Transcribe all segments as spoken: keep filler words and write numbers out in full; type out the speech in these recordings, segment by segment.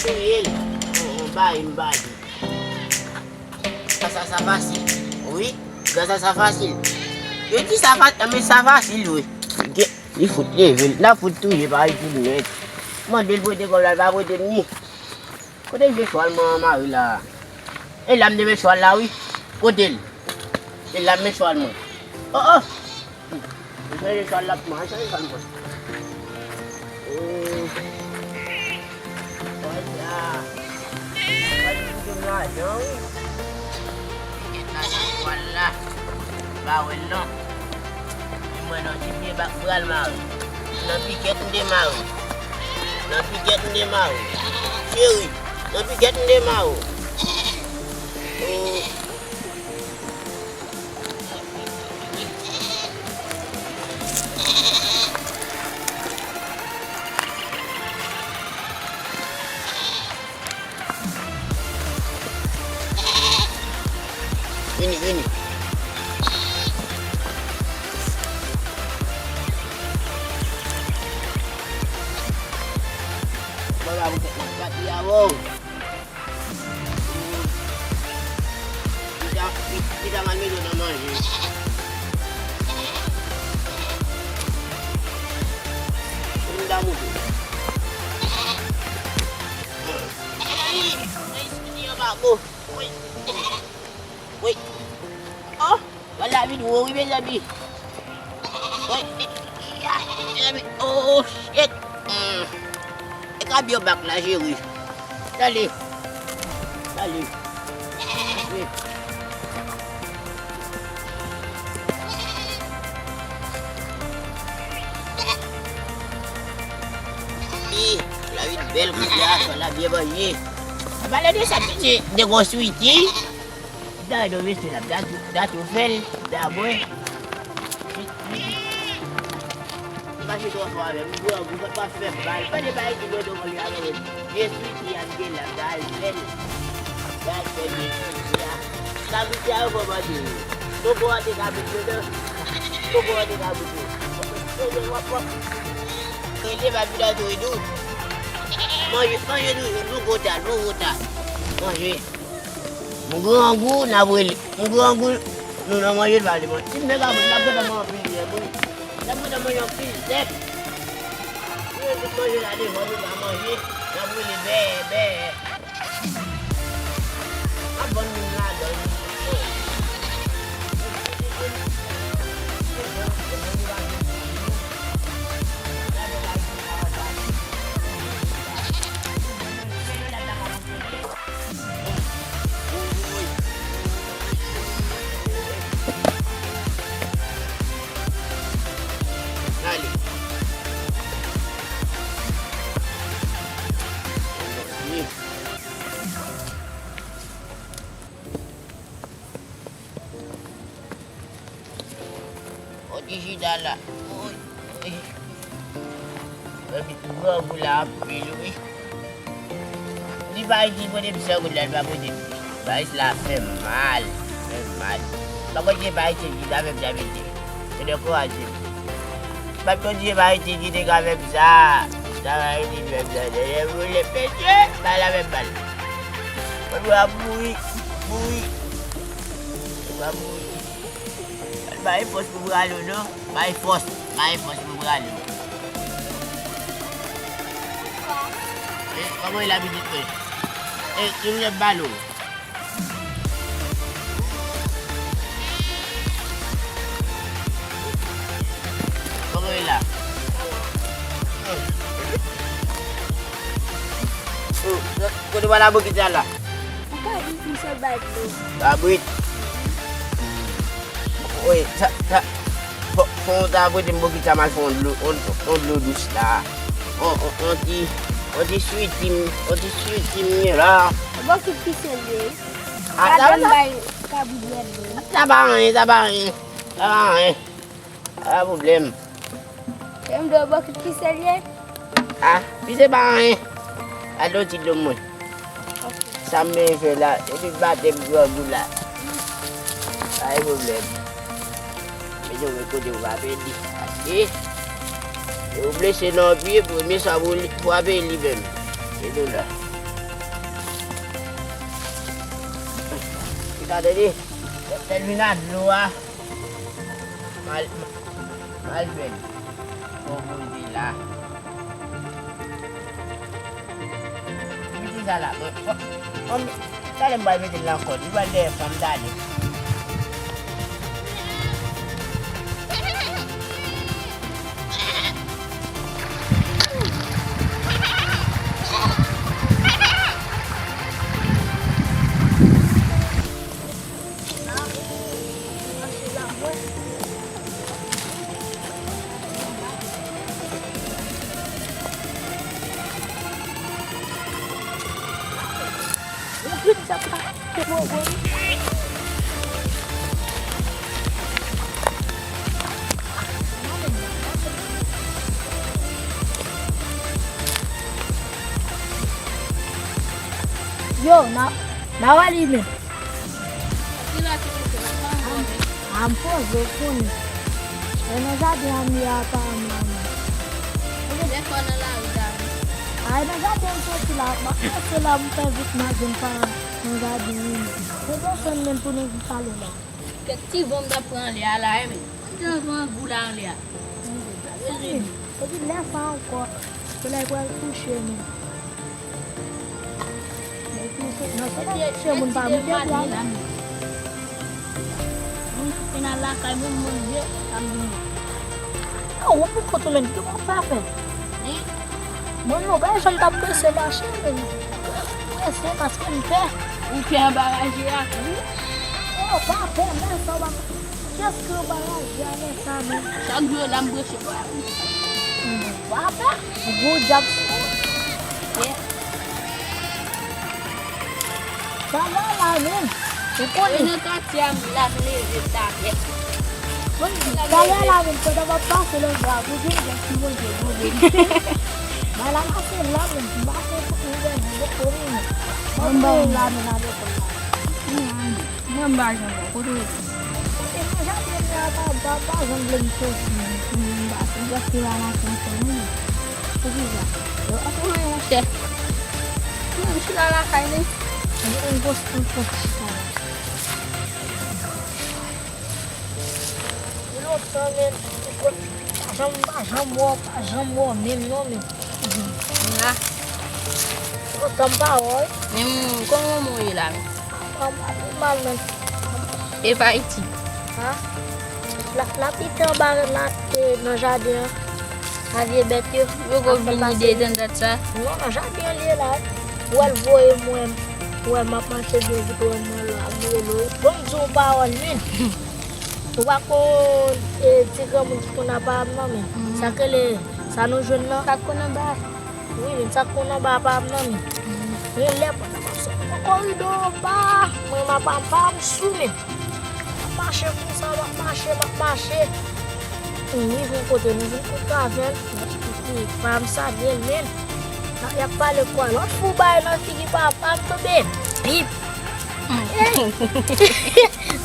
Touye l. On, on, bay, m bay. Sa, sa, sa fasil. Wi, sa, sa, sa fasil. Yo di sa fasil, men sa fasil, wi. Gen, li fout leve l, n ap fout touye pa itil nèt. Mande l prete kòb la, l pa prete m ni. Kote m te chwal mwen anmari la? E la m te met chwal la, wi. Kote l? E la m met chwal mwen. Oh, oh! M chanje chal la pou mwen, chanje chal mwen. Oh. Wè sa. Wè li pou m lajan, wi. Piket lajan chwal la. Pa wè l non. Li mwen non, ti pye bak pral mare. Nan piket m te mare. Nan piket m te mare. Cheri, nan piket m te mare. Oh. Vini, vini. Baba, pou kèk nan pati a, wo. Pita, pita m al mete w nan manje. Vin damou tou. Wi. Oh, wala vin wo wi mezanmi. Wi. Mezanmi, oh shit. Mm. E ka byen bak la, cheri. Dale. Dale. Wi. Wi, la vin bèl kounye a, sa la byen manje. Pale de sa, piti, de gwo switi. Da do veste la, da tou, da tou fèl, da bwè. M pa chita ansanm avè m, m grangou, fòk pa fè m mal. Pa de bagay ki mwen do mwen avè mwen. Je suis ki an gen la, da al fèl. Da al fèl, je suis ki a. Kabrit a yo fò manje. Poko ante kabrit yo, non. Poko ante kabrit yo. Yo, yo, wap, wap. Rele pa pita tou, e dou. Manje, manje tou, nou gwo tal, nou gwo tal. Manje. M grangou, n ap rele. M grangou, nou nan manje, n pa vle manje. Si m te ka manje, n ap gentan manje anpil yè, wi. N ap gentan manje anpil sèk. Nou mete tout manje la devan, nou ka manje. N ap rele bè, bè. M ap vann moun ladan, wi. Oti chita la. Wi, wi. Epi grangou la anpil, wi. Li pa itil pote m san goud la, li pa pote m. Bagay la fè mal, fè mal. Pa konn ki pa itil ki ta fè m sa, mesye. Se dekouraje m. Pa konn ki pa itil ki te ka fè m sa. Sa pa itil fè m sa. Dèyè boule, mesye. Bagay la fè mal. Mwen dwe ap mouri, mouri. Mwen ap mouri. Bay fòs pou prale w non. Bay fòs. Bay fòs pou prale w. E, kòman e la pitit mwen? E, ki mwen bal ou? Kòman e la? O, kote w al abokit sa la? Ou ka di m sot bay dlo. Kabrit. Wi, sa, sa, fò, fò w ta prete m bokit sa m al fè yon dlo, yon, yon dlo dous la. On, on, on ti, on ti switi m, on ti switi m ye la. Bokit ki serye. A, sa, sa, bay kabrit bwè dlo. Sa pa anyen, sa pa anyen. Sa pa anyen. Pa pwoblèm. Se m dwe bò ki, ki serye? A, pi se pa anyen. Al do ti dlo mwen. Sa m benyen fè la, epi batèm grangou la. Pa gen pwoblèm. Men yo gen kote ou pa pèdi. Paske, si ou blese nan pye, premye sa pou li, pou ape li menm. Se nou la. Gade li, lè l vin a dlo a, m al, m al jwenn. Bon, poze la. Mete sa la, bon, bon, bon, talè m pral mete l nan kòd, li pral dèyè fanm talè. Yo, na, na wè li menm. Kila ki mete la pa anko, men. A, m poze w konnen. E nan jaden an m ye a pa m la menm. Ou gen de fwa nan lari la menm. A, e nan jaden an m soti la, m ap pase la, m fè vit m al jwenn pa nan jaden an menm. Bon, bon, fè m menm pou nou vin pale la. Kèk ti van m t ap pran anlè a la, e men. Mwen te anvan gou la anlè a. Epi lè sa ankò, solèy pral kouche nou. Epi se, nan solèy kouche, moun pa moute bwa. Moun ki fin al lakay moun manje, sa m di nou. Yo, ou pou kont ou menm, ki w ap fè? Mwen non, pa janm t ap prese mache, men. Prese paske m pè. Ou pè anba raje a tou? Oh, pa pè, men sa w ap, kiyès ki anba raje a, men sa, men? Chak jou la m prese pa. Hmm, pa pè, gwo djab sou ou. Yeah. Talè a la menm, ou konnen. E nan katye a m la m leve m ta fè. Talè a la menm, pandan m ap pase nan bra, ou gen nèg ki manje gwo menm. Bay la pase la menm, m pa konn pou ou menm, m poko menm. Mwen m ba ou la menm avèk ou la. Mwen m pa janm bon, kote w ye? Kote nan jaden la, pa, pa, pa janm vle m soti. M pa, m pa, m pa, m pa, Poukisa? Yo ap pran yon chèf. Mwen, m chita lakay li. Mwen, yon gwo sanfòt chita la. Lontan, men, pa janm, pa janm wè, pa janm wè, menm non, men. Mwen la. Lontan m pa wè w. Men, kòman w ye la, men? Anba, anba, anba, men. E pa iti. Ha? La, l ap pite anba la, e, nan jaden an. A vye bèt yo. Yo ko vini detan dat sa. Non, nan jaden an li ye la. Ou wè l voye m wè, wè m ap mache byen vit, wè mwen la ap rele w. Bon, m di w pawòl, men. Ou pa konn, e, ti granmoun ki konn apa m nan, men. Sa k rele, sa nou jwenn nan. Sa k konn anba. Wi, men sa k konn anba apa m nan, men. Yon lè pandan m ap sot nan koridò anba, mwen m apa m pa m sou, men. M ap mache konsa, m ap mache, m ap mache. M rive yon kote, nou vin kote avè l, m ap kite pa m salye l, men. Y ap pale kwa, lòt fou bay nan figi pa m, pa m tonbe. Bip!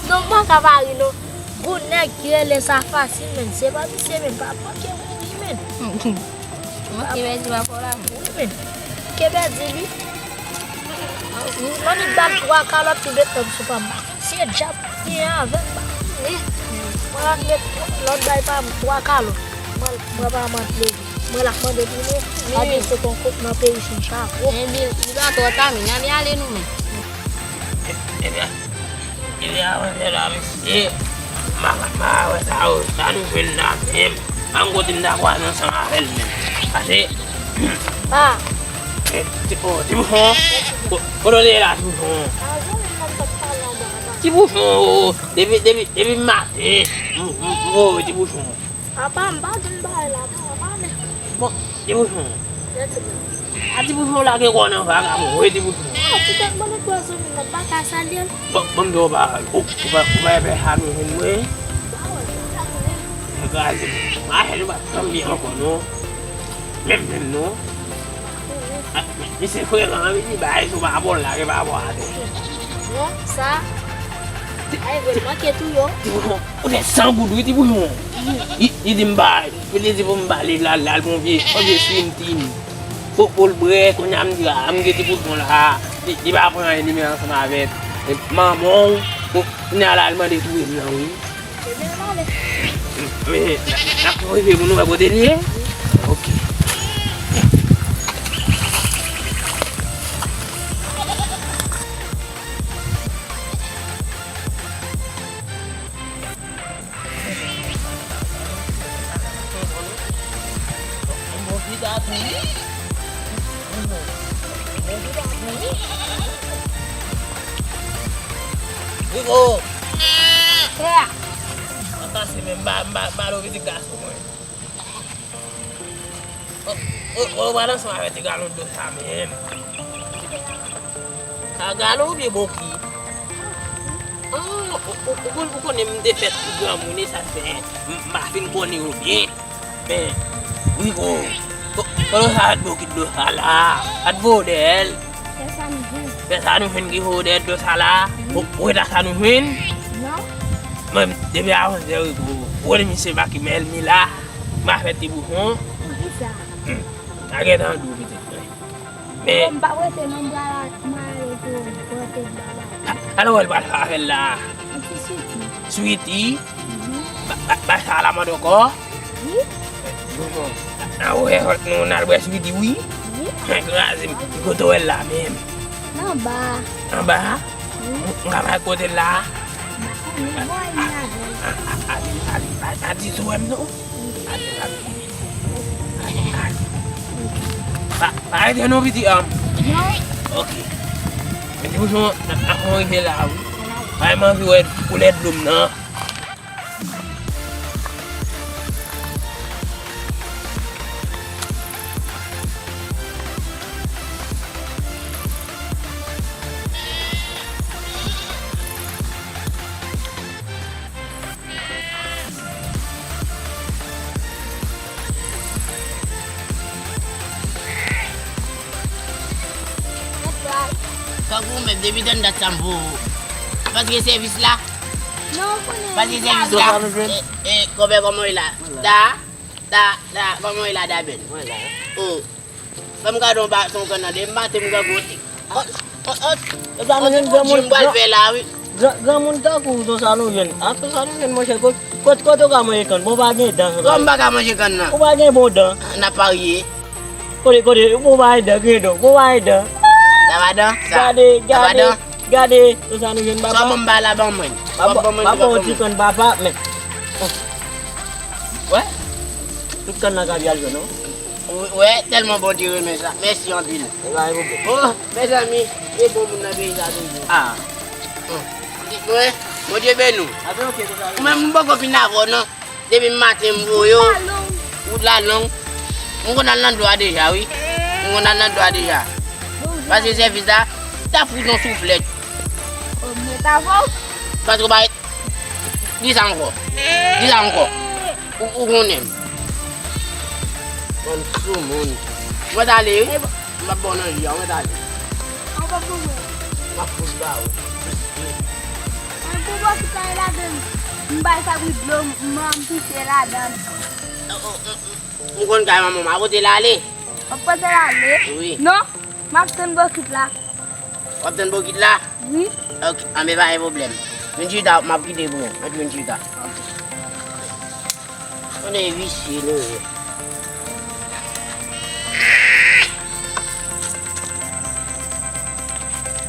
Non, m pa ka pa ri, non. Gon nèg ki rele sa fasil, men. Se pa misye, men. Pa manke mouri, men. Manke pèdi pa fò la. Wi, men. Ke pèdi li. Nan li ba l twa kalòt pou met nonm sou pa m. Se djab ki gen avè m, pa konnen. Mwen ap met lòt bay pa m twa kalòt. Mwen, mwen pa mande. Mwen la mande pou nou. Wi. Ade se kon kòk nan peyi Chin chapo. Men li, li pa twò ta, men. N ale nou, men. Ebyen, Ebyen, avanse la, mesye. M pa, m pa wè sa yo, sa nou jwenn la menm. Pa m kote m ta kwaze ansanm avè l menm. Pase, ah. Eh, ti, oh, Ti Bouchon. Ko-, kote w te ye la, Ti Bouchon? Ti Bouchon, oh, depi, depi, depi maten, m, m, m voye Ti Bouchon. Apa, m pa di m bagay la, apa, apa, men. Bon, Ti Bouchon. Lè ti moun. A Ti Bouchon lage kò w nan vagabon, wi, Ti Bouchon. Ah, poutèt mwen, nou twò zanmi, mwen pa ka salye l. Bon, bon, m di w pa, ou, ou pa, ou pa fè sa nou jwenn mwen. Pa wè, m pa konnen. Kraze. Mache nou pa janm byen ankò, non. Menm, menm, non. Ah, men, men se frekan, wi, li bay sou pa bò, lage pa bò atè. Non, sa, ay, vre, manke tou, yo. Ti Bouchon, ou te san goud, wi, Ti Bouchon. Li, li di m bay. Pou li di pou m ba li, l al, l al pran vye, yon vye Slim Tim. Pou, pou l bwè, kounye a m di, a, m gen Ti Bouchon la, li, li pa pran anyen, li menm ansanm avèk. Manman w, o, kounye a la, al mande touye m nan, wi. Ebyen, m ale. Men, n ap rive pou nou wè kote l ye. Ok. Rico! Kè! Antann se men m ba, m ba, m ba lo pitit gason mwen. O, o, o, pral ansanm avèk ti galon dlo sa menm. Sa galon oubyen bokit? Ah, ou, ou, ou konn, ou konnen m te fèt pou granmoun, e sa fè m pa fin konnen yo byen. Men, wi, o, ko-, kote sa bokit dlo sa la? Sa t voye w dèyè l? Pèsonn vin. Pèsonn vin ki voye w dèyè dlo sa la? Wi. Ou, ou wè sa nou jwenn? Non. Men, depi avan yè, wi, o, ou wè misye pa ki men l, mi la. M a fè ti bouchon. Poukisa? Hmm. A gentan dou pitit mwen. Men. Bon, m p ap rete non, m pral, m ale pou pote baba. Alò, wè l pral fè avè l la. Yon ti switi. Switi? Mhm. Ba, ba, ba sa la mande ankò? Wi. Bon, bon. Nan wè nou n al bwè switi, wi. Wi. Kraze m. Kote w wè l la menm? Anba. Anba? Wi. M ka bay kote l la? M pa konnen, m voye m avè l. A, a, a, a, a, a, a, di sou wè m non? Wi. A, a, a, a, a. Pa, pa rete non, piti, um. Non. Ok. Men ti bouchon, n ap, n ap rive la, wi. Bay m anvi wè koulè dlo m nan. Kankou menm, depi tann dat sa m pou ou. Paske sèvis la. Non, ou konnen. Paske sèvis la. Sa nou jwenn? E, e, konpè, kòman w ye la? Da, da, da, kòman w ye la, Dabèn? Mwen la. O. Ban m gade yon ba, son kann nan de maten m gangoti. Ot, ot, ot. Sa nou jwenn granmoun. Jan m pral fè la, wi. Gran, granmoun tankou w, sa nou jwenn. A, sa nou jwenn, monchè, kot, kot, kote w ka manje kann? Bon, w pa gen dan. Kòman m pa ka manje kann nan? Ou pa gen bon dan. N ap parye. Kote, kote, bon, w pa gen dan, gen dan. Bon, w pa gen dan. Sa pa dan, sa. Gade, gade, gade. Sa nou jwenn, papa. Sa ban m ba la, ban mwen. Papa, ban mwen, papa, papa, yon ti kann, papa, men. Wè? Tout kann nan ka vin al jwenn, non? Ou wè, tèlman Bondye renmen sa. Mèsi anpil. E pa gen pwoblèm. O, mezanmi, e bon moun nan peyi sa toujou. A. Mwen, Bondye beni w. Ou menm, m poko fin avè w non. Depi maten m voye w. Wout la long. M konn al nan dlo a deja, wi. M konn al nan dlo a deja. Paske sèvis la, ta fout yon souflèt. Paske w pa Di sa ankò. Di sa ankò. Ou, ou konnen m. Bann soumoun. Mwen t ale, wi. M ap ba w nan je a, mwen t ale. M ap fous ba ou. Mwen pou bòkit la e ladan m. M bay sa gri dlo, m, m pise ladan. M konn kay manman m, a pote l ale. W ap pote l ale? Wi. Non, m ap tann bòkit la. W ap tann bòkit la? Wi. Ok, anben pa gen pwoblèm. Vin chita, m ap kite pou ou. Antre vin chita. Ok. Konnen visye nou ye.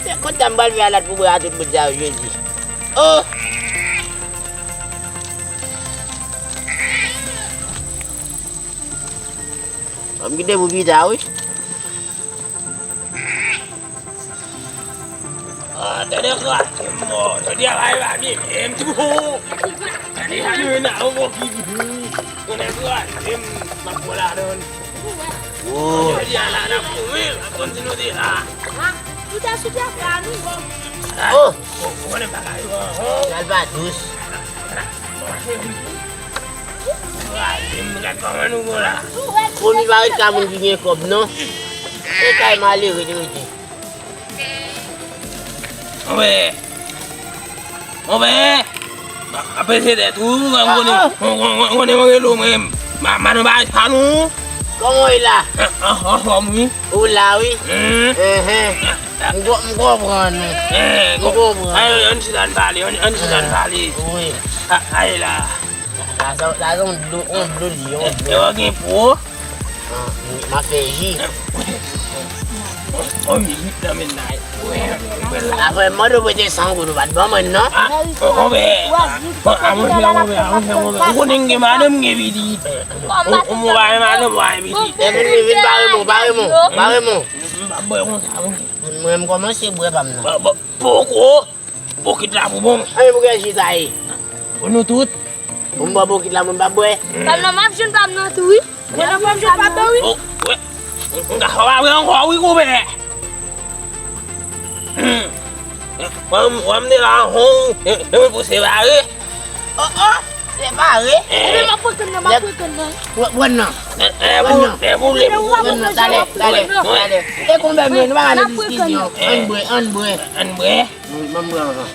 Se kòd sa m pral fè alat pou bwè a tout bout sa yo, Jezi. Oh! Ban m kite pou pita, wi. Ah, tande kraze m, mò. Jodi a pa gen pa byen, men m tou. Tande sa nou nan yon bon figi. Tande kraze m, m ap pran ladan. Oh. Jodi a la, n ap mouri, n ap konn si nou te la. Ah, ou te sou tè frè nou, bon. Oh. Ou konnen bagay yo, oh. Pral pa dous. Kraze m, gad kòman nou bon la. Pwomi pa ret ka moun ki gen kòb, non. E kay malere te rete. Monpè! Monpè! A, a peze tèt ou, ou wè m konnen, m konnen, m konnen mwen rele w mwen. Ma, madan bagay sa nou. Kòman w ye la? An, an, anfòm, wi. Ou la, wi. Enhen. M ko-, m konprann ou. M konprann. Ann, ann chita n pale, ann, ann chita n pale. Wi. A, ale la. Sa, sa, sa se yon dlo, yon dlo li ye, yon dlo. E, e, gen pou ou? Ah, m ap fè ji. On minit nan men la. Apre m mande w prete san goud, ou pa t ban mwen non. Ah, konpè. Bon, a mwen fè konpè, a mwen fè konpè. Ou konnen m gen madanm, m gen pitit. Ou, ou, ou pa gen madanm, ou pa gen pitit. E vin, vin, vin, bare mwen, bare mwen, bare mwen. M, m pa bwè konsa, konpè. Mwen, m kòmanse bwè pa m nan. Bon, bon, poko. Bokit la pou bon. Anben pou kiyès ji sa ye? Pou nou tout. Pou m bwè bokit la, moun pa bwè. Pa m nan, m ap jwenn pa m nan tou, wi. Mwen nan, pa m jwenn pa m nan, wi. Oh, wè. M ka fè w pa bwè ankò, wi, konpè. Wè m, wè m te la ankò, e, e mwen pou separe. Oh, oh, separe. Ebyen, m ap pran kòn nan, m ap pran kòn nan. Pran, pran nan. Pran nan. Pran nan, talè, talè, talè. E konpè, nou pa ka nan diskisyon. Ann bwè, ann bwè. Ann bwè. Ban m bwè anvan.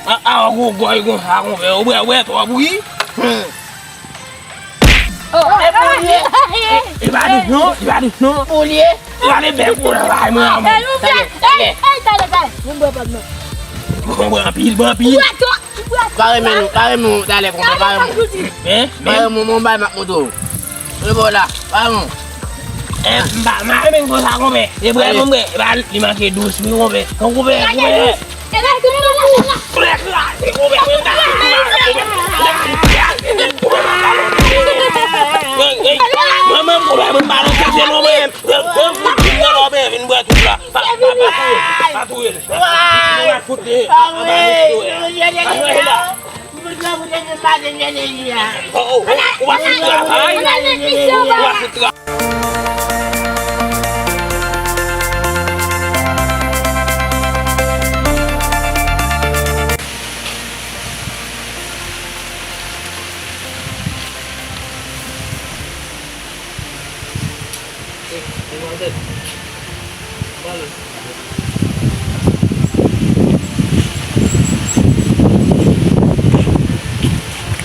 A, a, gwo gòy konsa, konpè. Ou bwè, ou bwè twòp, wi. Hmm. Oh, e pou li ye. E, e pa di non, e pa di non. Pou li ye. E pa di bèk ou la, bay mwen, mwen. Talè, talè. Ey, talè, talè. Mwen bwè pa m nan. Mwen bwè anpil, bwè anpil. Ou bwè twòp, ou bwè twòp. Pa renmen nou, pa renmen nou, talè, konpè, pa renmen nou. Men, men. Pa renmen nou, mwen bay m ap montre w. Mwen bò la, pa renmen nou. E, m pa, m pa renmen konsa, konpè. E bwè mwen bwè, e pa li manke dous, wi, konpè. Konpè, konpè. Manman, mwen pa nan kase non, men. Mwen fout vin nan lòbè, vin bwè tout la. Pa, pa, pa touye l, pa touye l. Mwen fout li. Pa touye l. Oh, oh, ou pa fout travay. Ou pa fout travay.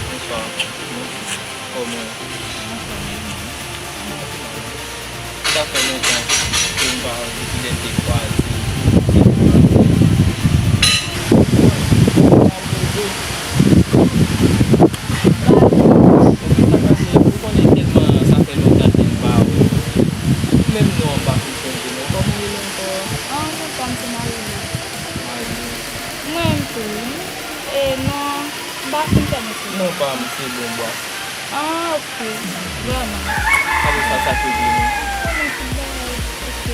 Bonswa. Kòman w ye? Sa fè lontan ke m pa wè w depi lè n te kwaze. Sa pase, ou konnen tèlman sa fè lontan ke m pa wè w. Ou menm non an m pa fin sonje non. Kòman w rele ankò? Ah, non, pa m se Marie. Marie. Mwen menm tou, wi. E non, m pa fin fè mwen sonje. Non pa m se Bonbwa. Ah, ok. Vrèman. Apre sa, sa te vle menm. Mwen tout bagay, ok.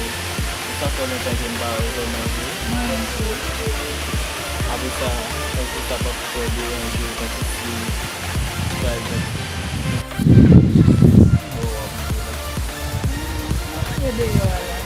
Sa fè lontan ke m pa wè w vrèman vre. Mwen menm tou. Apre sa, èske sa p ap fè w deranje w tankou si, pa egzanp, lè w ap viv la? Mwen deyò a la.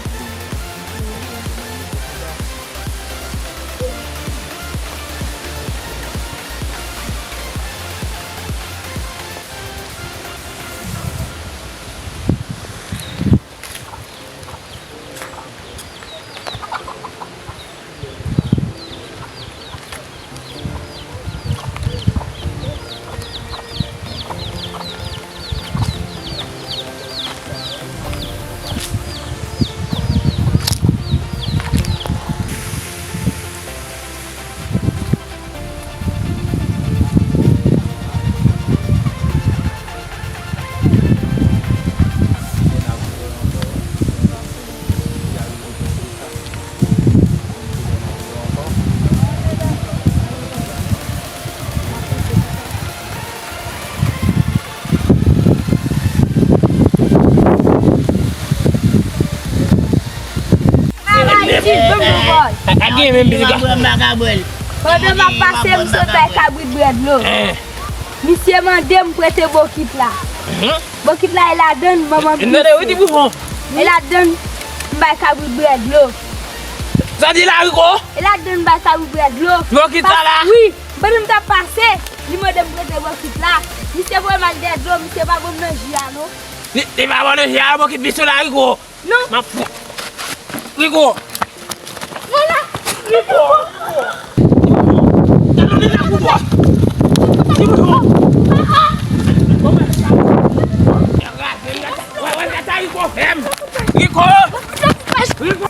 Pandan m ap pase, m sot bay kabrit bwè dlo. Misye mande m prete bokit la. Bokit la, e ladann manman misye. E ladann m bay kabrit bwè dlo. Sa di la, Rico? E ladann m bay kabrit bwè dlo. Bokit sa la? Wi. Pandan m t ap pase, li mande m prete bokit la. Misye voye m al dèyè dlo, misye pa ban m nan ji a non. Li, li pa ban w nan ji a, bokit pistol la, Rico. Non. M ap fou. Rico. Vwala. Rico. Rico. Rico. Rico. Rico.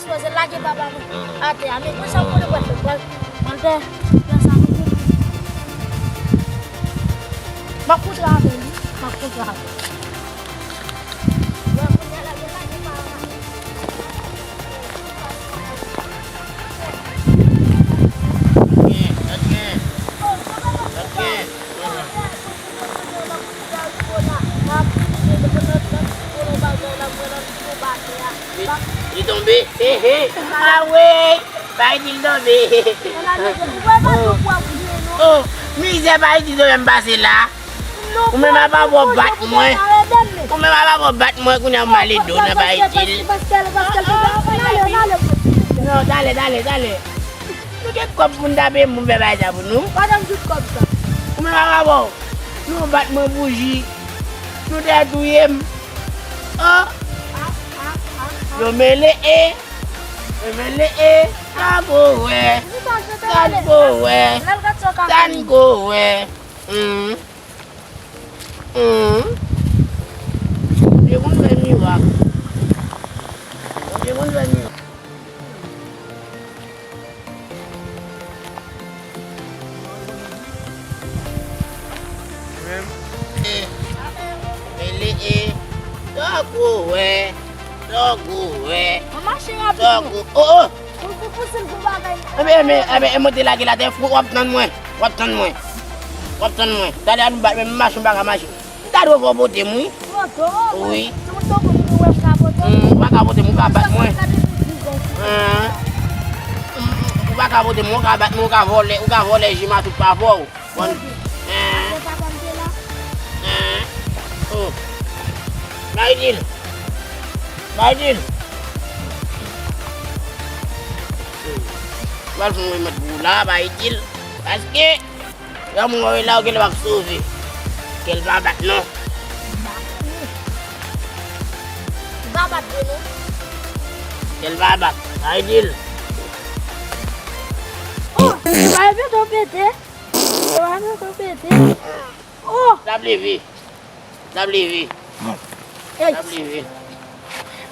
Sipoze lage papa mwen atè a, men konsa pou nou pral fè, pral, pral fè, fè sa nou pou m ap kontre avè l, wi, m ap kontre avè l. Wè, kounye a la, yo lage papa. Gad gen, gad gen, gad gen. Li, li tonbe. He, he. Awe. Bay di l tonbe. Oh, oh, mizè, bay di tonbe m pase la. Ou menm apa w bat mwen. Ou menm apa w bat mwen kounye a m ale do nan bay di l. Non, talè, talè, talè. Nou gen kòb pou n ta peye moun fè bagay sa pou nou? Kote m fout kòb sa? Ou menm apa w? Nou bat mwen bouji. Nou te touye m. Oh! Yo mele e. Yo mele e. Sa n ko wè. Sa n ko wè. Sa n ko wè. Hmm. Hmm. Yo konn fè mirak. Yo konn fè mirak. Mele e, tankou wè, tankou wè, tankou, oh, oh. Enben, enben, enben, e monte lage la, w ap tann mwen, w ap tann mwen, w ap tann mwen. Talè a nou bat, men mache m pa ka mache. M ta dwe fè w pote m, wi. Pote w? Wi. Ou pa ka pote m, ou ka bat mwen. Hein? Ou pa ka pote m, ou ka bat mwen, ou ka vòlè, ou ka vòlè jima tout pa vò w. Bon. Hein? Hein? Oh. Bay di l. Bay di l. Pral fè yon remèd pou ou la, bay di l. Paske Granmoun mwen la, ou genlè p ap sove. Kè l pa bat non. Li pa bat vre non. Kè l pa bat. Sa vle di l. Oh, sa vle di w pete. Sa vle di w pete. Oh. L ap leve. L ap leve. L ap leve.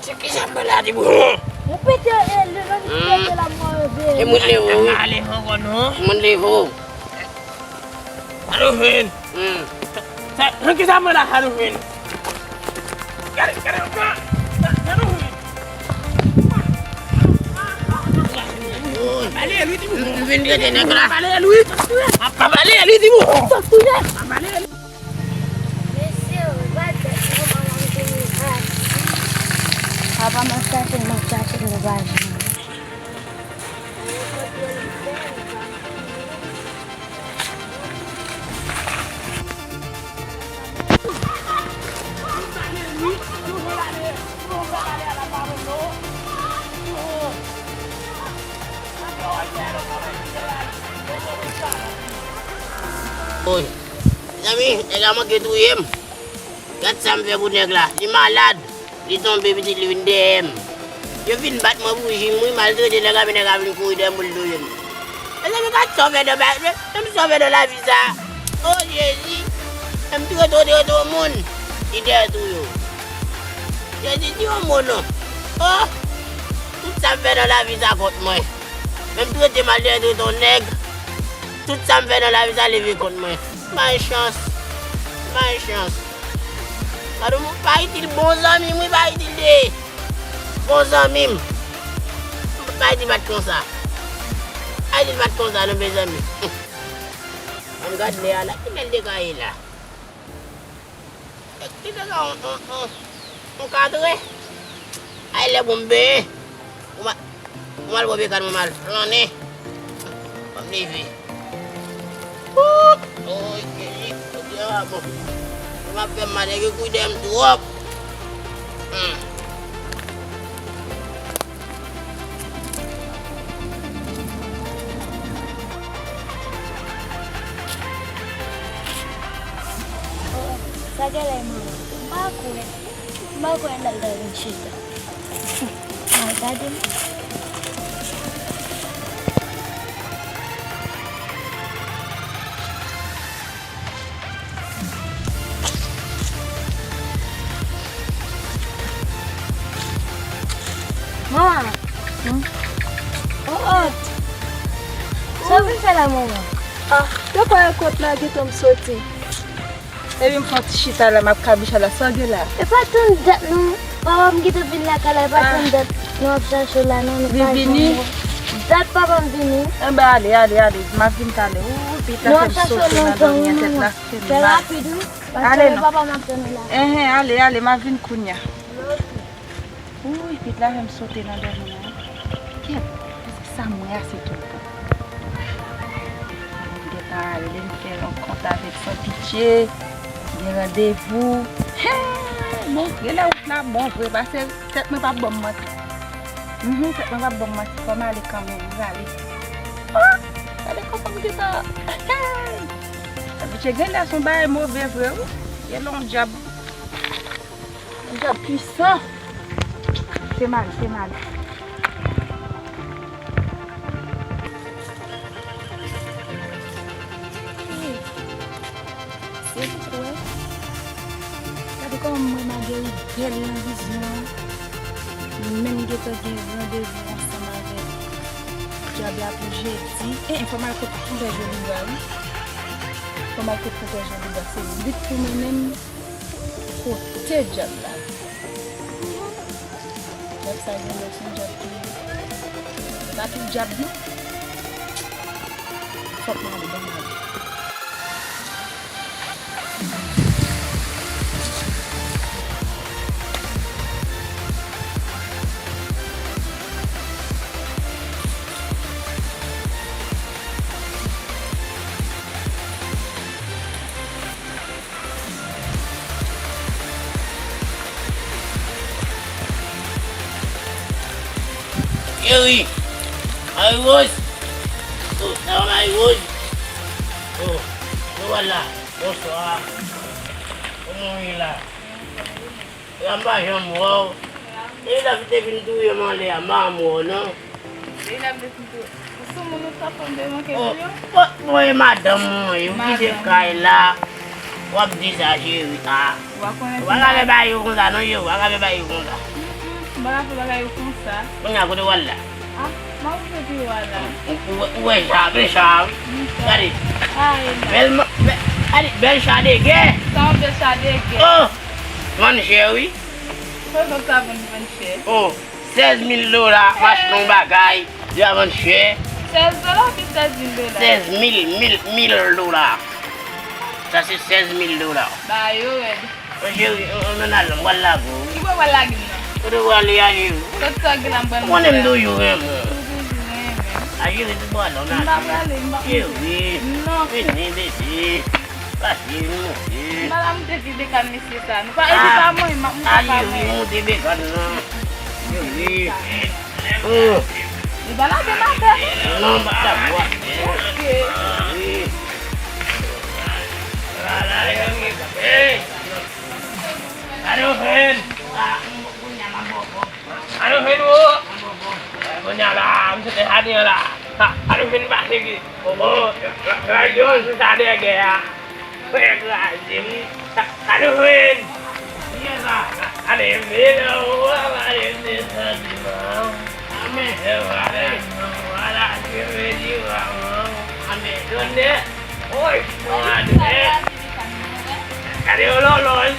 Se kisa m pale a ti bouchon? Ou pete, e, le, le, pete la mwen, e, e mwen leve, wi. Mwen leve ankò non. Mwen leve. Sa nou jwenn? Hmm. Sa, sa, kisa m pale a sa nou jwenn? Gade, gade, sa, sa nou jwenn? Pale, wi, ti bouchon. M vin trete nèg la. Pale, wi. Pale, wi, ti bouchon. Pale, wi. Mesye, ou pa jwe, ou pa manke mirak. Apa m ap chache, m ap chache, nou pa jwenn. Oy. Mezanmi, nèg la manke touye m. Gad sa m fè pou nèg la. Li malad. Li tonbe, pitit li vin dèyè m. Yo fin bat mwen pou jim, wi, maltrete nèg la, men nèg la vin kouri dèyè m pou l touye m. Mezanmi, gad sa w fè nan ba-, men, men sa w fè nan lavi sa. O Jezi. Menm trete w, trete w moun. Li dèyè touye w. Jezi, di yon mo non. Oh! Tout sa m fè nan lavi sa kont mwen. Menm trete m al dèyè trete yon nèg. Tout sa m fè nan lavi sa leve kont mwen. Bay chans. Bay chans. Gade yon pa itil bon zanmi m, wi, pa itil de. Bon zanmi m. Pa itil pa t konsa. Pa itil pa t konsa, non, mezanmi. Ann gad lè a la. Ki lè l te ka ye la? Li te ka yon, yon, yon, yon katrè. Ay, lè pou m benyen. Ou ma-, ou mal pran pekan mwen mal flannen. Ban m leve. Woup! Oy, Jezi, kote a bon. Li m ap fè m mal, nèg yo kouri dèyè m twòp. Hmm. Sa genlè manman. M pa kwè. M pa kwè l al la vin chita. Al gade m. Manman, Ay, manman. Ah, yo pa ekot la, gentan m soti. Epi m fè yon ti chita la, m ap kabicha la, sa w gen la? E pa tann dat non. Papa m gentan vin lakay la, e pa tann dat nou ap chache w la non, nou pa jwenn ou. Dat papa m vini. Enben, ale, ale, ale, m ap vin talè. Ou, pita fè m sote nan dòmi an, tèt la fè m mal. Fè rapid wi, paske papa m ap tann ou la. Enhen, ale, ale, m ap vin kounya. Wouy, pit la fè m sote nan dòmi an. Kèt, èske sa m wè a se tout bon? M gentan ale, m fè rankont avèk Sanpitye, gen randevou. Hey, bon, genlè wout la bon vre, paske tèt mwen p ap ban m manti. Mhm, tèt mwen p ap ban m manti, fò m ale kanmenm, m prale. Oh, gade kòman m gentan. Hey! Sanpitye genlè se yon bagay move vre, wi. Genlè yon dyab. Yon dyab pwisan. Fè mal, fè mal. Se pou kwè. Gade kòman mwen Maguerite bèl nan vizyon an. Nou menm gentan gen randevou ansanm avèk dyab la pou jedi. E, e, fò m al kot Kontè Jolibra, wi. Fò m al kot Kontè Jolibra. Se lit pou mwen menm. Kote dyab la? Dyab sa gen lè se yon dyab ki, se pa tout dyab non. Fòk m ale, ban m ale. Cheri, Marie Rose. Oh, sa va, Marie Rose? Oh, nou wè la. Bonswa. Kòman w ye la? La m pa janm wè w. E la fi te vin touye m anlè a, m pa janm wè w non. Deja m te fin tou. Ou sou moun ou t ap fè m te manke pou yo? Bon, bon, e madanm mwen, ou kite kay la. W ap di sa, cheri. Ah. Ou pa konnen. Ou pa ka fè bagay yo konsa, non, cheri. Ou pa ka fè bagay yo konsa. Mm, mm, m pa ka fè bagay yo konsa. Kounye a, kote w al la? Ah, m ap fè pi w al la. Ou, ou, ou wè sa, men sa, wi. Gade. Bèl, bèl, gade, bèl sa de gè. Sa yon bèl sa de gè. Oh! Vann chè, wi. Kòman sa vann, vann chè? Oh! Sèz mil dola, m achte yon bagay, li a vann chè. Sèz dola oubyen sèz mil dola? Sèz mil, mil, mil dola. Sa se sèz mil dola. Ba yo rèd. Mon cheri, on, on, on al, m pral lage w, wi. Ki bò w pral lage m nan? Kote w prale a, cheri? Sòt sa gen la, m pral monte la. Ou konnen m toujou renmen w. Ou toujou renmen. A, cheri, tout bò a non, m pa prale, m p ap monte. Cheri. Non. Vini, bebe. Pase, monte. M pa la monte ki dekan mesye sa. Nou pa, epi pa mwen, m ap monte pa mwen. A, cheri, monte dekan nan. Cheri. Oh. Li pa lage m atè, non? Non, m pa ta bwa. Ok. Cheri. Hey! Gade yon fren! Gade yon fren, wo! Kounye a la, m sot nan jaden an la. Ha, gade yon fren pase ki. Oh, oh, gade yon sa dègè a. Fè kraze m. Sa, sa nou jwenn? Kiyès sa? Ale vin, ale vin, santiman. Amèn. E vwala, vwala, je me dis, vwala. Amèn. Tande? Oy, tande. Gade yon lòlòj.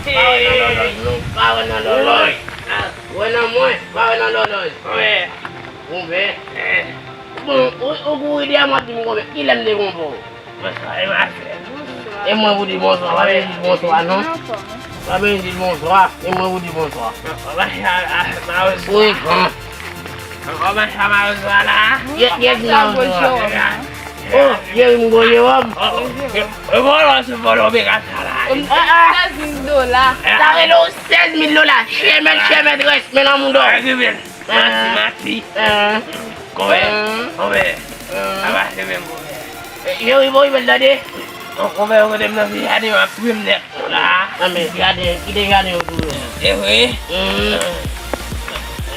Pa wè nan lòlòj, non, pa wè nan lòlòj. Wè nan mwen, pa wè nan lòlòj. Wè. Bon, ou, ou kouri dèyè m ap di m konbyen, kilè m te konprann w? Bonswa, e mache. E mwen pou di bonswa, pa bezwen di bonswa non. Pa bezwen di bonswa, e mwen pou di bonswa. Ou e gran. Kòman sa, Marizwa la? Yes, yes, Marizwa. Oh, Jerry, m gwo Jewòm. E vòlò se vòlò, men gad sa la. Sèz mil dola. Sa rele w sèz mil dola. Chèmèt, chèmèt, rès, men nan mouda w. Mati, mati. Konbyen? Konbyen? Sa mache menm konbyen? Yo, yo, yo, tande. Konbyen yo kote m nan se jaden yo ap touye m nèt la. Nan men jaden, kite jaden yo touye w. Se vre?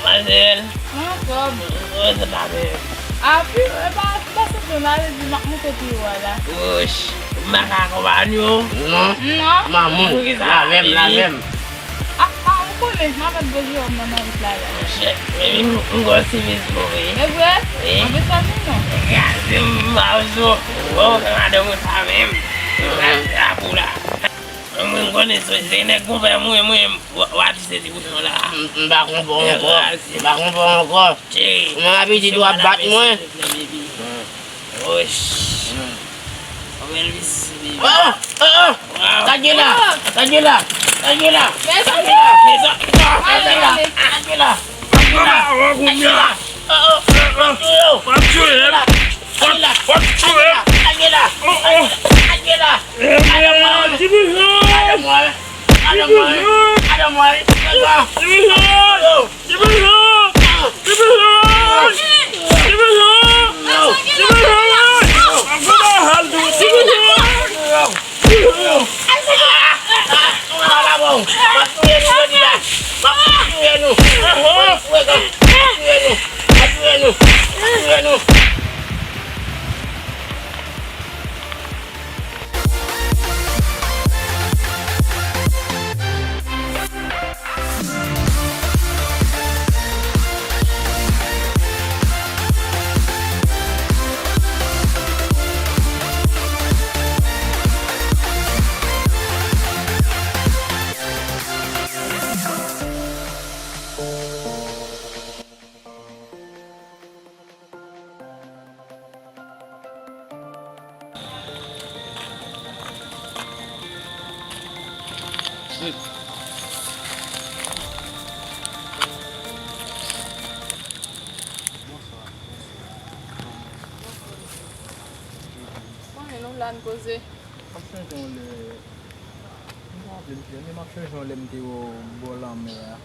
Manzèl. Anfòm. Mwen se pa menm. Api, e pa, se pa sou tou la, li di m ap monte pi wo a la. Wouch, m pa ka akonpanye w. Non. Non. Mamoun, lavè m, lavè m. Ah, ah, Konnen, m ap met gwo jewòm nan nan wout la la. Monchè, baby, m, m gwo sivis pou wi. E vre? Wi. Anpil sa vin non. Kraze m, m pa sou. Bon, madanm ou sa menm. Kraze la pou la. Mwen, m konnen se, se nèg konpè mwen, mwen, w, w ap di se ti bouchon la. M, m pa konpè w ankò. M pa konpè w ankò. Cheri. Kouman apitit w ap bat mwen? Woy. Yon bèl mesye, baby. Oh, oh, oh. Wow. Tande la, tande la, tande la. Mezanmi. Tande la, tande la. Tande la. Tande la. Oh, oh. W ap tchwe m. W ap, w ap tchwe m. Tande la, tande la. Oh, oh. Tande la. Tande la. Ti bouchon. Tande la. Tande la. Tande la. Ti bouchon. Ti bouchon! Ti bouchon! Ti bouchon! Ti bouchon! Ti bouchon! Konnen nou la n poze. M ap chanje yon lè. M pa raple m kilè, men m ap chanje yon lè m te wè w bò lanmè a.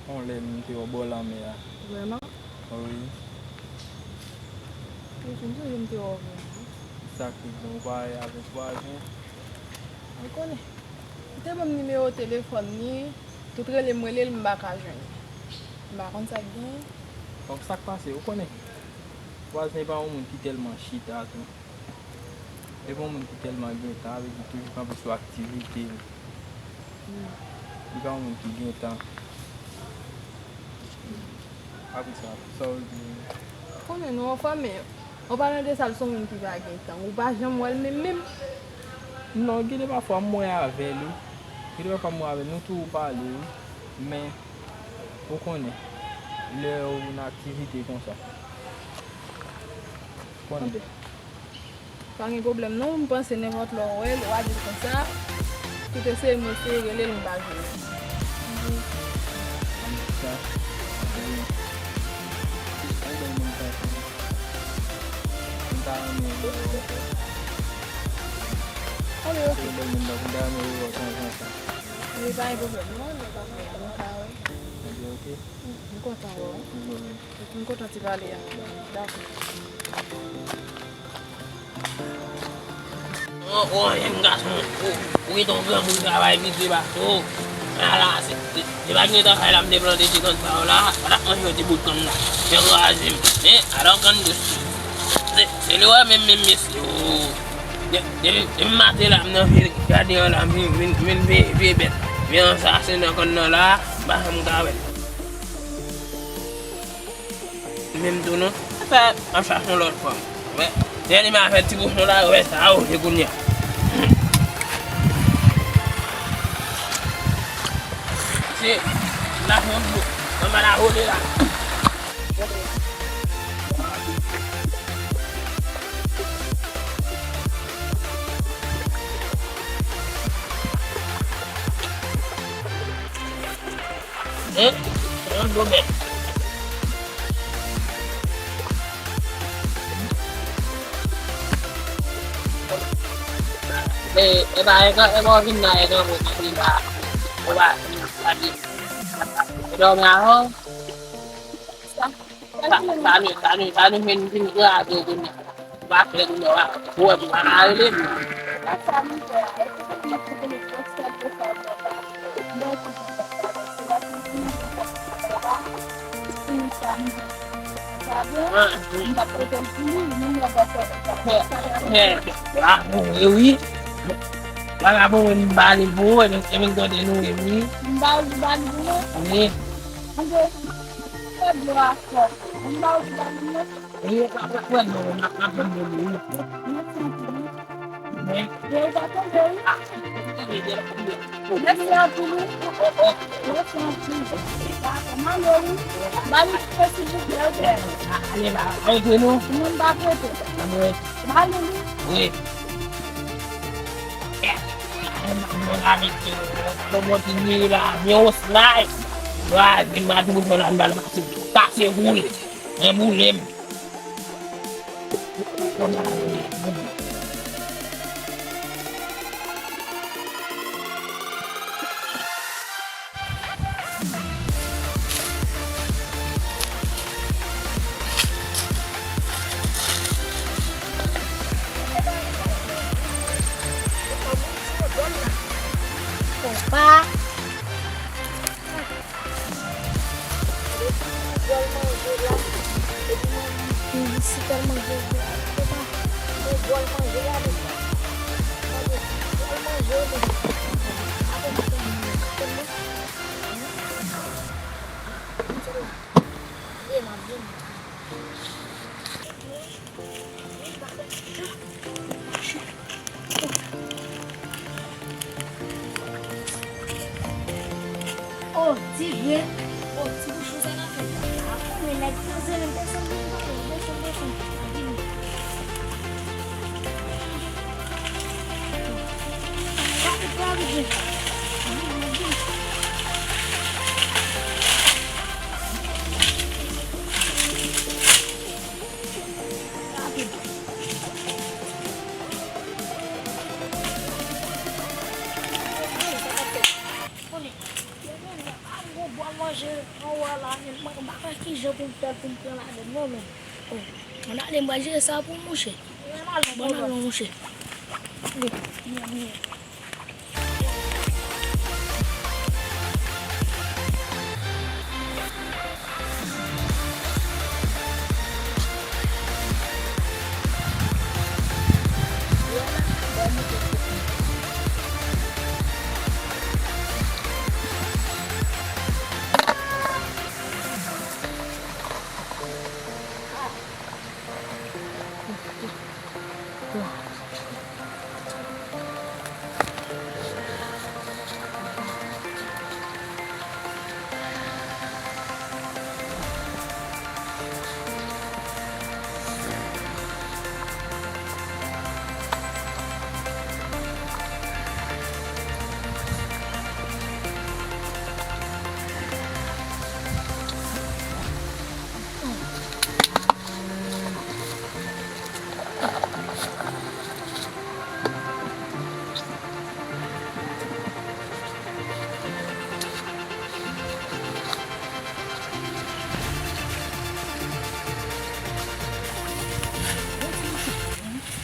Yon lè m te wè w bò lanmè a. Vrèman? Wi. Wi, m sonje m te wè w vrèman. Sa ki bon, ou parèy avèk vwazen. Ou konnen. Li te ban m nimewo telefòn li, tout rele m rele l, m pa ka jwenn li. M pa konn sa k genyen. Donk, sa k pase, ou konnen. Vwazen pa yon moun ki tèlman chita tou. E pa yon moun ki tèlman gen tan, sa vle di toujou kanpe sou aktivite l. Li pa yon moun ki gen tan. Apre sa, sa w di? Konnen non, anfen, men, an palan de sa, l se yon moun ki pa gen tan. Ou pa janm wè l menm menm? Non, gen de pafwa m wè avè l, wi. Gen de pafwa m wè avè l, nou toujou pale, wi. Men, ou konnen, lè ou nan aktivite konsa. Konnen. Pa gen pwoblèm non, m panse nenpòt lè w wè l, w a di l konsa, kite se m eseye rele l, m pa jwenn li. Sa, wi. Sa bèl moun sa, sa. M ta renmen wè w. Anben, ok. Se yon bèl moun, donk, m ta renmen wè w tanzantan. Wi, pa gen pwoblèm non, nou ka wè. Anben, ok. M kontan wè w. M kontan ti pale a. Dakò. O, o, jenn gason, o, ou rete yon granmoun travay vit vre pase w. Ala, se, se, se pa t gen travay la m te plante ti kann sa yo la, pa t ap manje yon ti bout kann la. Fè kraze m. Men, ala yon kann dous. Se, se li wè menm, menm mesye, o. De, de, depi maten la, m nan vye jaden an la, m vin, vin, vin veye, veye bèt. Vye ansasen nan kann nan la, m pa janm ka wè l. Menm tou non. Sa, m ap chache yon lòt fanm. Wè, lè li m avè ti bouchon la, wè sa, o, se kounye a. Se, la fè yon dlo. Manman la vole la. Hein? Yon dlo bèt. E, e pa, e pa, e pa w vin la, e pa w vin la, e pa, e pa, e pa, e dòmi avè w. Sa, sa nou, sa nou, sa nou vin, vin grabe kounye a. Ou pa fè kounye a, ou pa, ou wè pou pa ka rele m. Ah, wi. Bagay pou mwen, m ba li pou ou, epi, epi m tande nou, epi. M ba ou, m ba li pou mwen? Wi. Ange, se dlo a fò. M ba ou, m ba li pou mwen? Wi, pa, pa, pa, non, m ap, m ap jwenn nou, wi. Mèsi anpil, wi. Wi. Yo, ou pa tonbe, wi. Mèsi anpil, wi. Mèsi anpil. M ale, wi. Ba li, silvouplè, ok? Ale, ba, antre nou. Non, m pa prete. Ba li, wi. Wi. Mwen la, mesye, mwen kontinye la, men yon slay. Wa, vin mwen di moun la, m pral pase, pase boule. Mwen boule m. Konpa. Bòl manje la. Epi mwen, mwen si tèl manje la. Konpa. Mwen bòl manje la, mesye. Tande, bòl manje, mesye. Atann, atann, atann, atann. Oh, ti grenn. Oh, ti bouchon sa n ap fè. A konnen nèg franse menm desann, desann, desann, desann. Vini. Rapid, rapid, vini. Vini, vini. Rapid. Konnen, yo menm, yo pa gwo bòl manje anwo a la, men mwen, m pa konn kijan pou m fè pou m pran ladann non, men. Oh, ann ale, m pral jere sa pou ou, monchè. Bon, n alon, monchè. Bon, n alon, monchè.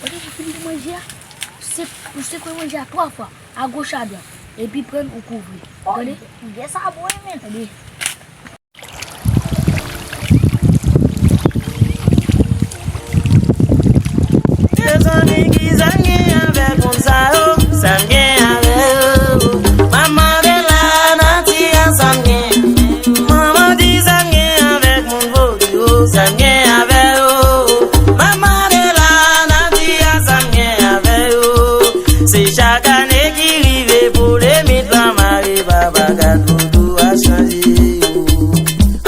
Kote pou fini manje a? Se, ou sekwe manje a twa fwa, agoch, adwat, epi pran ou kouvri. Oh, tande? Yes, a bon, men. Tande? Mezanmi, ki sa m gen avèk moun sa yo? Sa m gen avè yo? M ap mande la nati a sa m gen. Manman di sa m gen avèk moun vodou yo? Sa m gen avè yo? M ap mande la nati a sa m gen avè yo? Se chak ane ki rive pou lemit lan mare, papa gad vodou a chanje yo.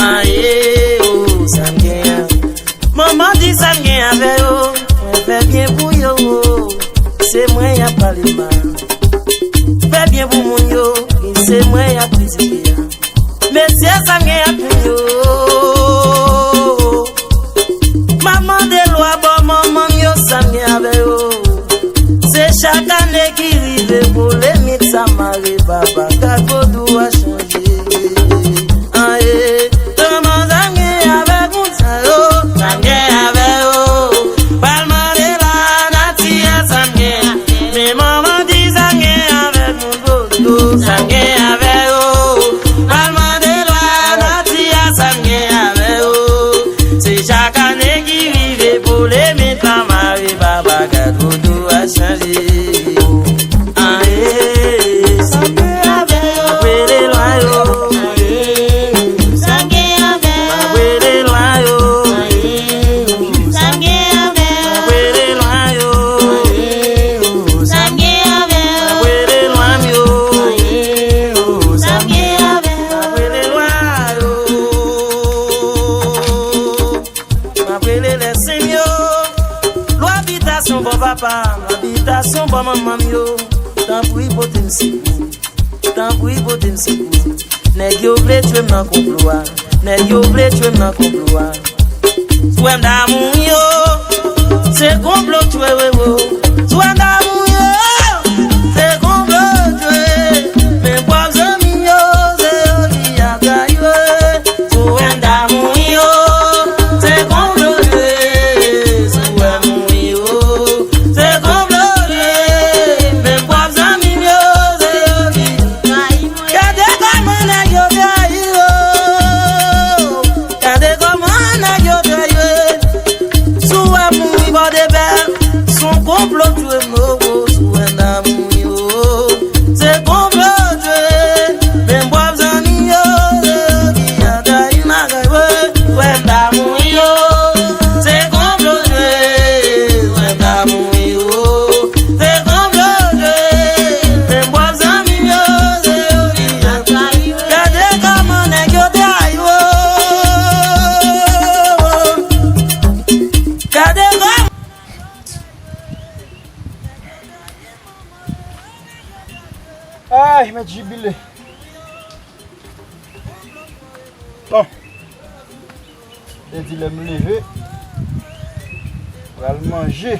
Aye, oh, sa m gen an. Manman di sa m gen avè yo, mwen fè byen pou yo, oh. Se mwen y ap pale mal. Fè byen pou moun yo, e se mwen y ap kritike a. Mesye, sa m gen ak moun yo. M ap mande lwa bò manman m yo, sa m gen avè yo. Se chak ane ki rive pou lemit sa mare, papa gad vodou a chanje. Aye, manman, sa m gen avèk moun sa yo, sa m gen avè yo. Pral mande la nati a sa m gen. Men manman di sa m gen avèk moun vodou, sa m gen avè yo. Pral mande la nati a sa m gen avè yo. Se chak ane ki rive pou lemit lan mare, papa gad vodou a chanje. Aye. Abitasyon bò manman m yo, tanpri pote m sekou. Tanpri pote m sekou. Nèg yo vle tchwe m nan konplo a. Nèg yo vle tchwe m nan konplo a. Sou wè m damou yo, se konplo tchwe wi wo. Sou wè m damou yo, se konplo tchwe. Men pwòp zanmi m yo, se yo ki ap trayi wi. Sou wè m damou yo, se konplo tchwe. Sou wè m mouri yo, se konplo tchwe. Men pwòp zanmi m yo, se yo ki trayi mwen. Gade kòman nèg yo trayi yo. Gade kòman nèg yo trayi yo. Sou wè m mouri bò de bè, se yon konplo tchwe m yo. Sou wè m damou yo, se konplo tchwe. Men pwòp zanmi yo, se yo ki ap trayi m. Sou wè m damou yo, se konplo tchwe. Sou wè m damou yo, se konplo tchwe. Men pwòp zanmi yo, se yo ki ap trayi m. Gade kòman nèg yo trayi yo. Gade kòman. Ay, mèt jibile. Bon. Te di lè m leve, pral manje.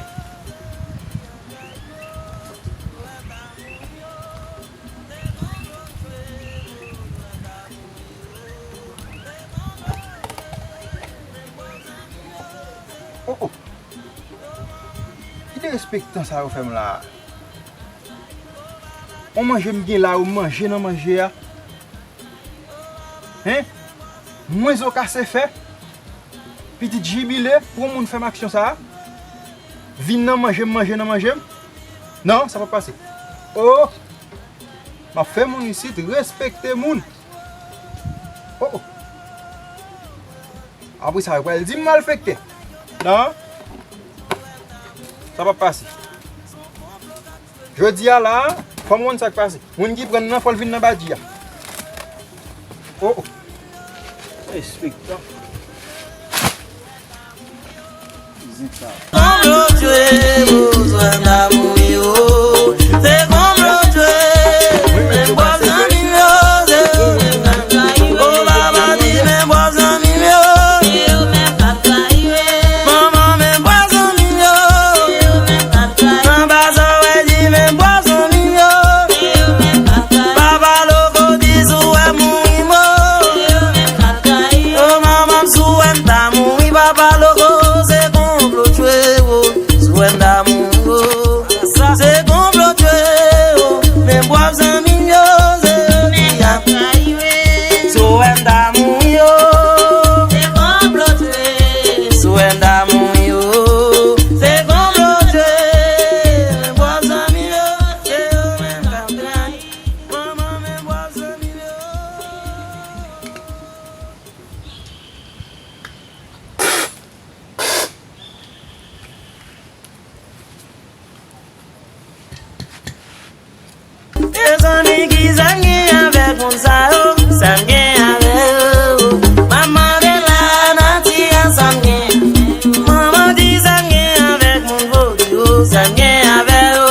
Oh, oh. Ki derespektan sa yo fè m la a? On manje m gen la, yo manje nan manje a. Hein? Mwen zo kase fè. Pitit jibile, pou yon moun fè m aksyon sa a. Vin nan manje m, manje nan manje m. Non, sa p ap pase. Oh! M ap fè moun isit respekte moun. Oh, oh. Apre sa, yo pral di m malfektè. Non. Sa p ap pase. Jodi a la, fò m konn sa k pase. Moun ki pran nan, fò l vin nan badji a. Oh, oh. Respektan. Konplo tchwe, bezwen damou yo. Se konplo tchwe, men pwòp zanmi m yo, se yo menm k ap trayi. O papa di men pwòp zanmi m yo, se yo menm k ap trayi. Manman men pwòp zanmi m yo, se yo menm k ap trayi. Anba zòrèy di men pwòp zanmi m yo, se yo menm k ap trayi. Papa loko di sou wè mouri mo, se yo menm k ap trayi. O manman m sou wè m ta mouri, papa loko se konplo tchwe wo. Sou wè m damou wo, se konplo tchwe wo. Men pwòp zanmi m yo, se yo ki ap trayi. Sou wè m damou yo, se konplo tchwe. Sou wè m damou yo, se konplo tchwe. Men pwòp zanmi yo, se yo menm k ap trayi. Manman men pwòp zanmi m yo. Mezanmi, kisa m gen avèk moun sa yo? Sa m gen avè yo? M ap mande la nati a sa m gen. Manman di sa m gen avèk moun vodou yo? Sa m gen avè yo?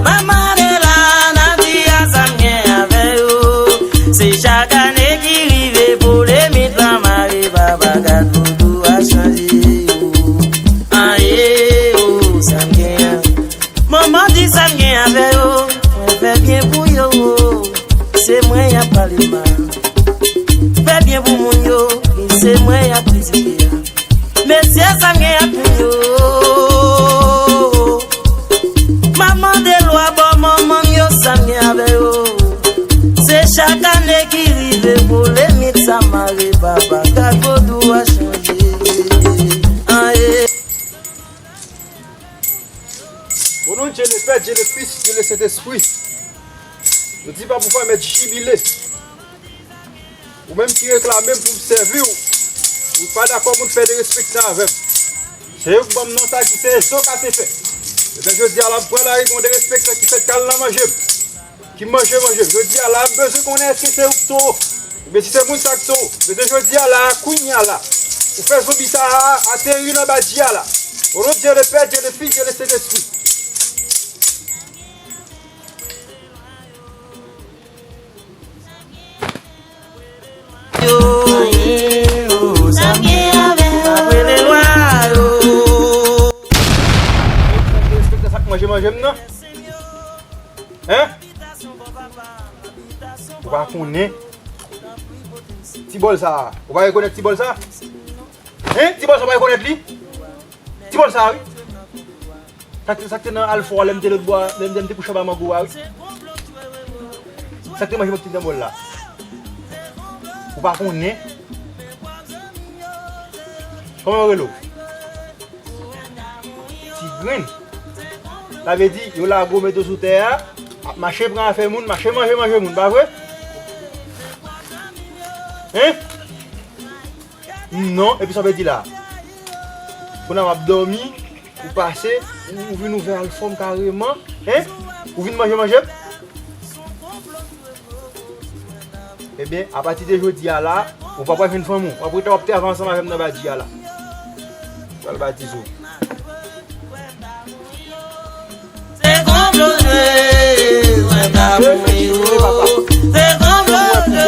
M ap mande la nati a sa m gen avè yo? Se chak ane ki rive pou limit lan mare, papa gad vodou a chanje yo. Aye, oh, sa m gen an. Manman di sa m gen avè yo, mwen fè byen pou yo, oh. Se mwen y ap pale mal. Fè byen pou moun yo, e se mwen y ap kritike a. Mesye, sa m gen ak moun yo? M ap mande lwa bò manman m yo, sa m gen avè yo? Se chak ane ki rive pou limit sa mare, papa gad vodou a chanje. Aye. O non de Dye le Pè, Dye le Fis, Dye le Sentespri. Nou di pa pou fè mèt jibile. Ou menm ki reklame m pou m sèvi w, ou pa dakò moun fè derespektan avè m. Se yo k ban m non sa ki se zo kase fè. Ebyen, jodi a la, m pran lari, gon derespektan ki fèt k al nan manje m, ki manje manje m. Jodi a la, m bezwen konnen èske se ou k towo. Ebyen, si se moun sa k towo, ebyen, jodi a la, kounye a la, ou fè zonbi sa a ateri nan badji a la. O non de Dye le Pè, Dye le Fis, Dye le Sentespri. Manje m nan? Hein? Ou pa konnen? Ti bòl sa a. Ou pa rekonèt ti bòl sa a? Hein? Ti bòl sa a, ou pa rekonèt li? Ti bòl sa a, wi. Sa k te, sa k te nan alfò a, lè m te lòtbò a, lè m, lè m te kouche anba mango a, wi. Sa k te manje m ak ti nan bòl la. Ou pa konnen? Kòman yo rele w? Ti grenn. Sa vle di, yo lage w mete w sou tè a, ap mache pran afè moun, mache manje manje moun, pa vre? Hein? Non, epi sa w vle di la? Kounye a w ap dòmi, ou pase, ou, ou vin ouvè alfò m kareman, hein? Ou vin manje manje m? Ebyen, apati de jodi a la, ou pa pral jwenn fanmi w. W ap rete, w ap travay ansanm avè m nan badi a la. Pral batize w. Se konplo jwe, mwen ta mouri o. Se konplo jwe,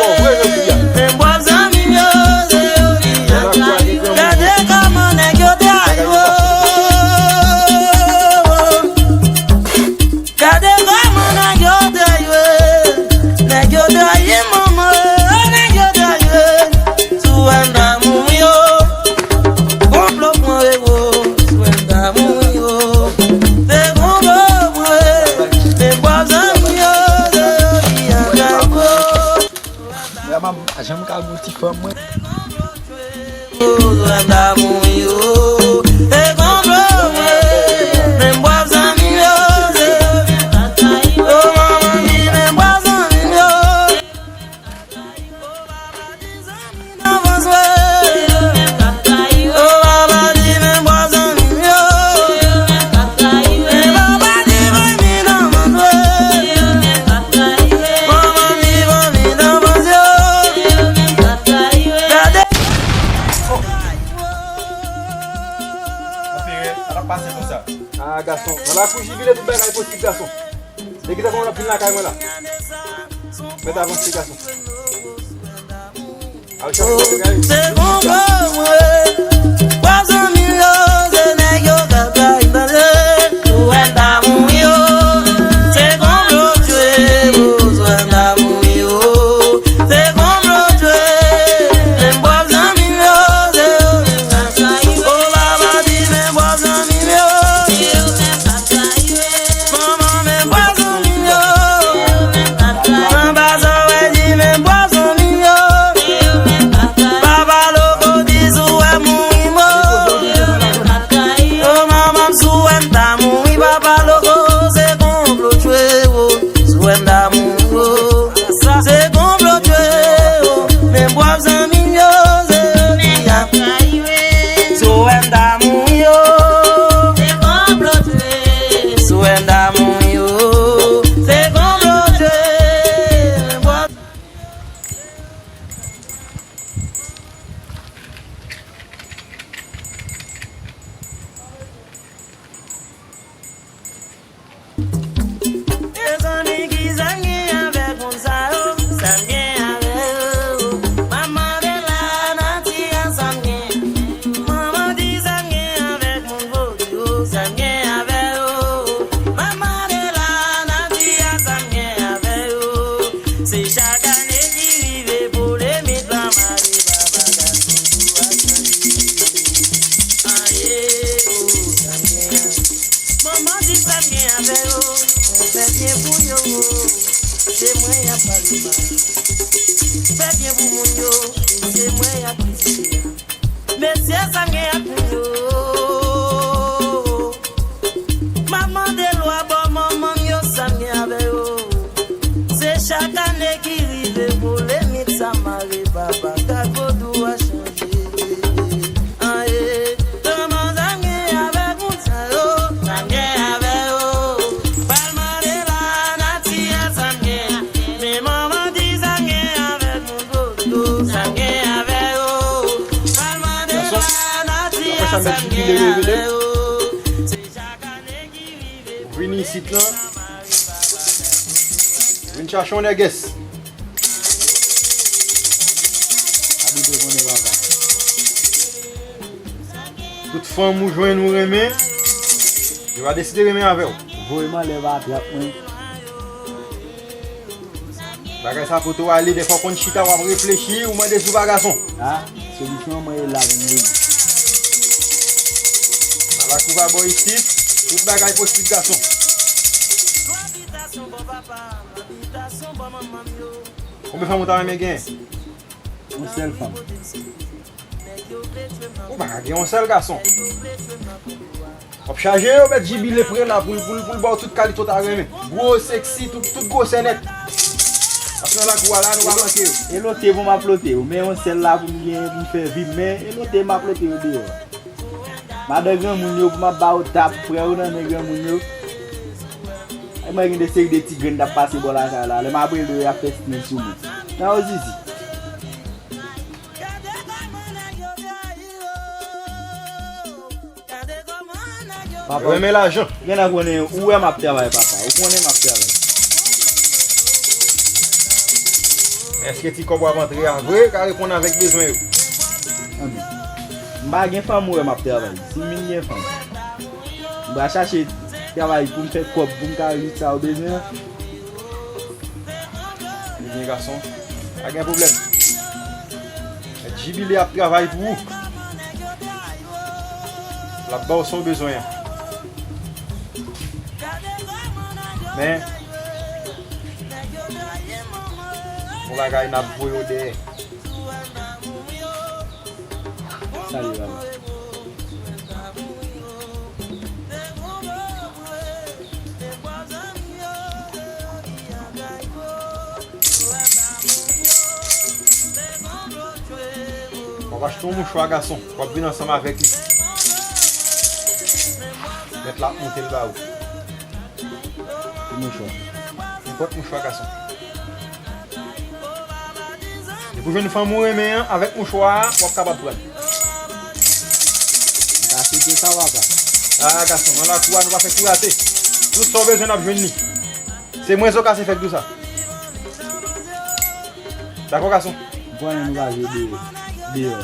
men m bwè zanmi m yo, se yo ki ap trayi. Gade kòman nèg yo trayi o. Gade kòman nèg yo trayi, nèg yo trayi manman, nèg yo trayi. Sou wè m ta mouri o. Konplo pran rewo, sou wè m ta mouri o. Se konplo pran, se bwè zanmi yo, se yo ki ap trayi. Vrèman, m pa janm ka gon ti fanm mwen. Anpire, sa t ap pase konsa. Ah, gason. Nan lakou jibile, tout bagay posib, gason. E kisa kòman n ap vin lakay mwen la? Mèt avanse, gason. Al chache bagay. Se konplo mwen, bwè zanmi yo, se nèg yo k ap bay manje. Sou wè m ta mouri o. Se konplo tchwe, sou wè m ta mouri o. Se konplo tchwe, men m bwè zanmi yo, se yo ki ap trayi. O papa di men m bwè zanmi yo. Manman men m bwè zanmi yo. Manman Zòrèy di men m bwè zanmi yo. Papa Loko di sou wè mouri mo. O manman m sou wè m ta mouri, papa Loko, se konplo tchwe o. Sou wè m ta mouri o. Se konplo tchwe o. Men m bwè zanmi yo, se yo ki ap trayi. Sou wè m ta mouri o. Se konplo tchwe. Sou wè m ta mouri o. Se konplo tchwe. Men m bwè Mezanmi, kisa m gen avèk moun sa yo? Sa m gen avè yo? M ap mande la nati a sa m gen. Manman di sa m gen avèk moun vodou yo? Sa m gen avè yo? M ap mande la nati a sa m gen avè yo? Se chak ane ki rive polemik lan mare baba gason tou a chanje. Aye, o, sa m gen. Manman di sa m gen avè yo, mwen fè byen pou yo, o. Se mwen y ap pale mal. Fè byen pou moun yo, e se mwen y ap kritike. Mesye, sa m gen ak moun yo. M ap mande lwa bò manman m yo, sa m gen avè yo. Se chak ane ki rive polemik sa mare papa, gad vodou a chanje. Aye, kòman sa m gen avèk moun sa yo? Sa m gen avè yo? Pral mande la nati a sa m gen. Men manman di sa m gen avèk moun vodou. Sa m gen avè yo? Pral mande la nati a sa m gen avè yo? Se chak ane ki rive. Vin isit lan. Vin chache yon nègès. Abite konnen papa. Tout fanm ou jwenn ou renmen, yo va deside renmen avè w. Voye m anlè, pa trap mwen. Bagay sa kote w ale, dèfwa w konn chita, w ap reflechi, ou mande sou pa gason. A, solisyon mwen e la pou m voye. Nan lakou pa bò isit, tout bagay posib gason. Konbyen fanm ou ta renmen gen? Yon sèl fanm. Ou pa ka gen yon sèl gason. W ap chaje yo, mèt Jibile pre la pou l, pou l, pou l ba w tout kalite w ta renmen. Gwo, seksi, tout, tout gwosè nèt. Paske nan lakou a la, nou pa manke yo. E lote pou m ap lote yo. Men yon sèl la pou m gen, pou m fè vi m. Men e lote m ap lote yo deyò. Madan granmoun yo, pou m ap ba yo tap, frè yo nan men granmoun yo. E mwen gen de seri de ti grenn t ap pase bò lakay la. Lè m ap rele yo, y ap fè stil sou mwen. Nan yo zizi. Papa, renmen lajan. Gen nan konnen ou wè m ap travay, papa. Ou konnen m ap travay. Èske ti kòb w ap antre a vre ka reponn avèk bezwen yo? Anben. M pa gen fanm ou wè m ap travay. Si m vin gen fanm, m pral chache travay pou m fè kòb pou m ka jwenn sa yo bezwen an. Ebyen gason, pa gen pwoblèm. Mèt Jibile ap travay pou ou. L ap ba w sa w bezwen an. Men, yon bagay n ap voye w dèyè. Salye, papa. W ap achte yon mouchwa gason, w ap vin ansanm avèk li. Mèt la ap monte l ba ou. Ki mouchwa? Nenpòt mouchwa gason. Depi w jwenn fanm ou renmen an, avèk mouchwa a, w ap kapab pran l. M ta swete sa, papa. A, gason, nan lakou a, nou pa fè kou rate. Tout sa w bezwen, n ap jwenn li. Se mwen Zo Kase fè k di w sa. Dakò, gason? M konnen nou pa jwe de, deyò.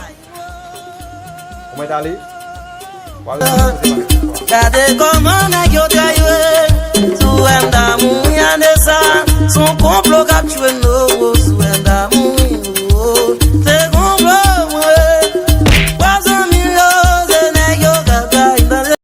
Ou mèt ale. W a rete kote w ale. Gade kòman nèg yo te